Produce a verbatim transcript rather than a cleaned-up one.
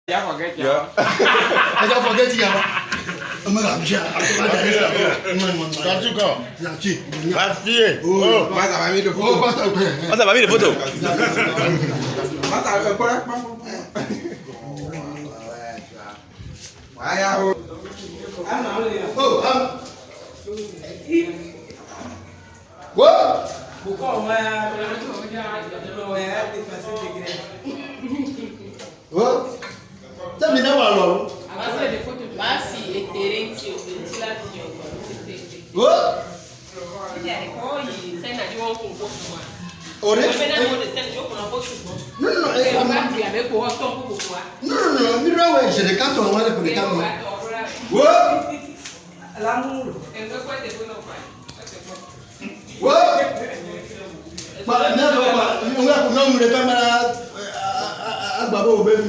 Ya forget ya. Ella forget ya. Mwen la, mwen la. Tatu kò. Tatu. Mwen piye. Oh. Pasa pa mete foto. Pasa pa mete foto. Pasa pa mete foto. Vaya ho. Oh, am. Wo! Wo! Tèmine w alò. Basi, e terence, e ti la, ti yo. Wo! Ore? Non, non, non, e, non, non, non, mi ra wè, je le katon, wè, le katon. Wo! Wo! Pa, nan, non, pa, nou wè, non, nou le fè mal a, a, a, a, a, babo, ben,